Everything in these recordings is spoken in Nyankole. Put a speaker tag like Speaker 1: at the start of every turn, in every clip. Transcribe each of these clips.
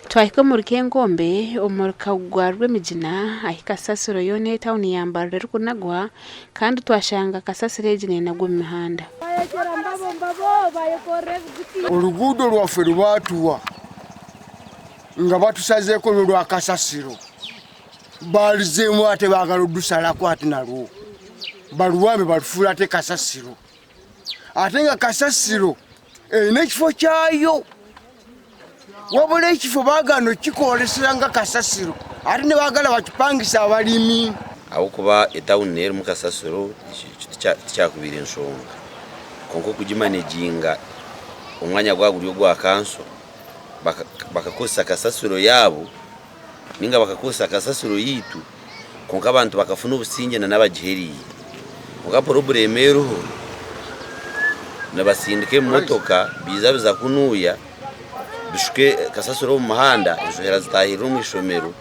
Speaker 1: Twahika omuri Kengombe omu rukagwa rw'Emigina ahi kasasiro yoona ey'etauni ya Mbarara erikunagwa kandi twashanga kasasiro egi nenagwa omu mihanda.
Speaker 2: Oruguudo rwaffe rubaatuha nga batushazeeko orwo rwa kasasiro baruzeemu ate baagala orudusharako hati narwo baruhambe barufuure ate kasasiro ate nga kasasiro eine ekifo kyayo. Wabula ekifo baagaana okukikoresera nka kasasiro ate nibaagala bakipangise abarimi.
Speaker 3: Ahabw'okuba etawuni erimu kasasiro ekyo tikyakubaire nshonga. Kwonka okugimaneginga omwanya gwaba guri ogwa kanso, bakakozesa kasasiro yaabo ninga bakakozesa kasasiro yaitu kwonka abantu bakafuna obusingye na n'abagihereire. Kwonka purobulemu eriho nibatsindika ebimotoka biiza biza kunuuya bishuke kasasiro omu muhanda enshohera zitaahirira omu ishomero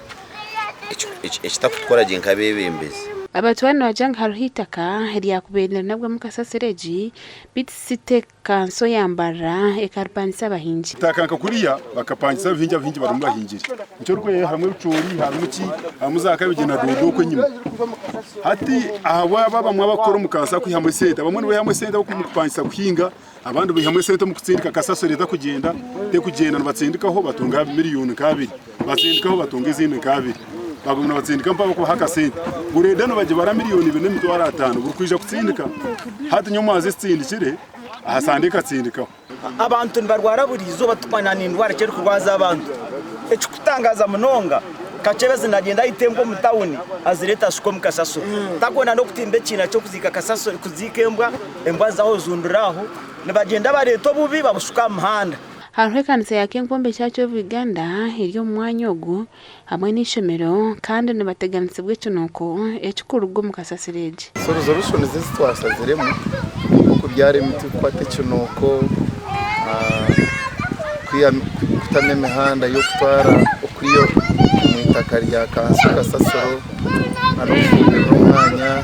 Speaker 3: ekitakutukora gye nk'abeebembezi.
Speaker 1: Abatware nibagira ngu hariho eitaka eryakubaire nirinagwamu kasasiro egi beitu City Kanso ya Mbarara ekaripangisa abahingi.
Speaker 4: Itaka nka kuriya bakapangisa abahingi, abahingi barimu bahingire. Nikyo orikureeba harimu ebicoori, harimu ki, harimu za kabegi na doodo okwo enyima. Hati ahabw'abo abamwe abakukora omu kanso kwihamu esente, abamwe nibaihamu esente omu kupangisa kuhinga, abandi baihamu esente omu kutsindika kasasiro etakugyenda, tekugyenda nibatsindikaho batunga miriyoni nk'abiri, batsindikaho batunga ezindi nk'abiri. Baguma nibatsindika mpaka bakubaha akasente. Gureda nibagibara miriyoni ibiri n'emitwaro ataano buri kwija kutsindika. Hati nyowe mwaza etsindikire, aha Sande ekatsindikaho.
Speaker 5: Abantu nibarwara buri izooba tikumanya ni ndwara ki erikurwaza abantu. Ekirikutangaza munonga, Kakyebezi nagyenda aita embwa omu tawuni azireeta azishuka omu kasasiro. Takwenda n'okutimba ekiina ky'okuziika kasasiro, kuziika embwa, embwa zizaho zizundura aho. Nibagyenda bareeta obubi babushuka aha muhanda.
Speaker 1: Hariho ekanisa ya Kenkombe Church of Uganda eri omu mwanya ogu hamwe n'eishomero kandi nibateganisibwa ekinuuko ekirikuruga omu kasasiro egi.
Speaker 6: So resolutions ezi twashaziremu okubyara emiti kukwata ekinuuko, kutamu emihanda y'okutwara okwiha omu itaka rya kanso kasasiro n'okufumbirira omwanya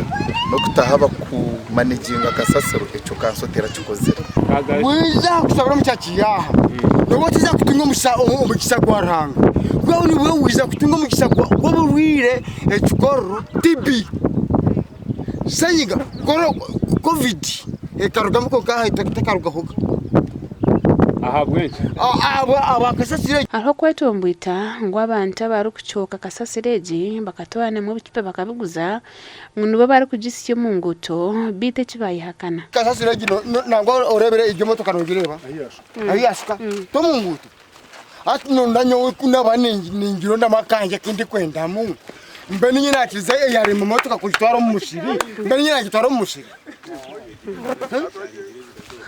Speaker 6: n'okutaho abakumaneginga kasasiro ekyo kanso terakikozire.
Speaker 2: Wiija kushabira omu church yaaha nooba otiiza kutunga omugisa gwa Ruhanga wewe niiwe wiija kutunga omugisa gw'oburwaire ekikororo TB senyiga covid ekarugamu kwonka tekarugahoga.
Speaker 4: Ahabw'enki?
Speaker 2: Ahabwa kasasiro egi.
Speaker 1: Hariho okwetombwita ngu abantu abarikucooka kasasiro egi bakatwaranamu ebicupa bakabiguza ngu nibo barikugisya omu nguuto beitu eki bayehakana.
Speaker 2: Kasasiro egi nangwa oreebire egyo emotoka nogireeba ahu yashuka t'omu nguuto? Hati nonda nyowe ku naaba ningirondamu akangye aku ndikwendamu mbe niinye naakiriza eyarema emotoka kugitwara omu musiri mbe niinye naagitwara omu musiri?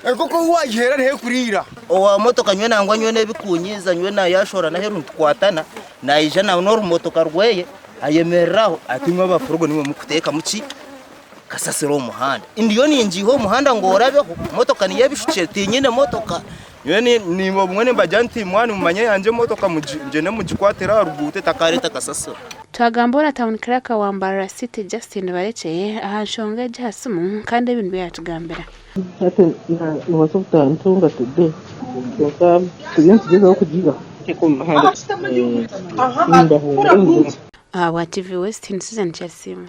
Speaker 2: Enkoko ahu waagiheera niho ekuriira.
Speaker 7: Owa motoka nyowe nangwa nyowe n'ebikunyiiza nyowe naayashora n'aheeru nitukwatana naija n'orumotoka rweye ayemerera aho ati imwe abafurugo nimwe mukuteekamu ki kasasiro omu muhanda. Ndiyo ningiiha omu muhanda ngu orabeho motoka niyo ebishukire tinyine motoka. Nyowe obumwe nimbagira nti mwaba nimumanya eyangye emotoka mugyende mugikwatire aha ruguuto etakareeta kasasiro.
Speaker 1: Twagamba na Town Clerk wa Mbarara City Justin Barekye aha nshonga egi aha simu kandi ebi nibyo yatugambira.
Speaker 8: Hati nobaasa obutantunga today kwonka turiyo nitugyezaho kugiihaho omu muhanda nimbahunga omuzimu.
Speaker 1: Ahabwa TV West, ni Susan Kyarisiimwa.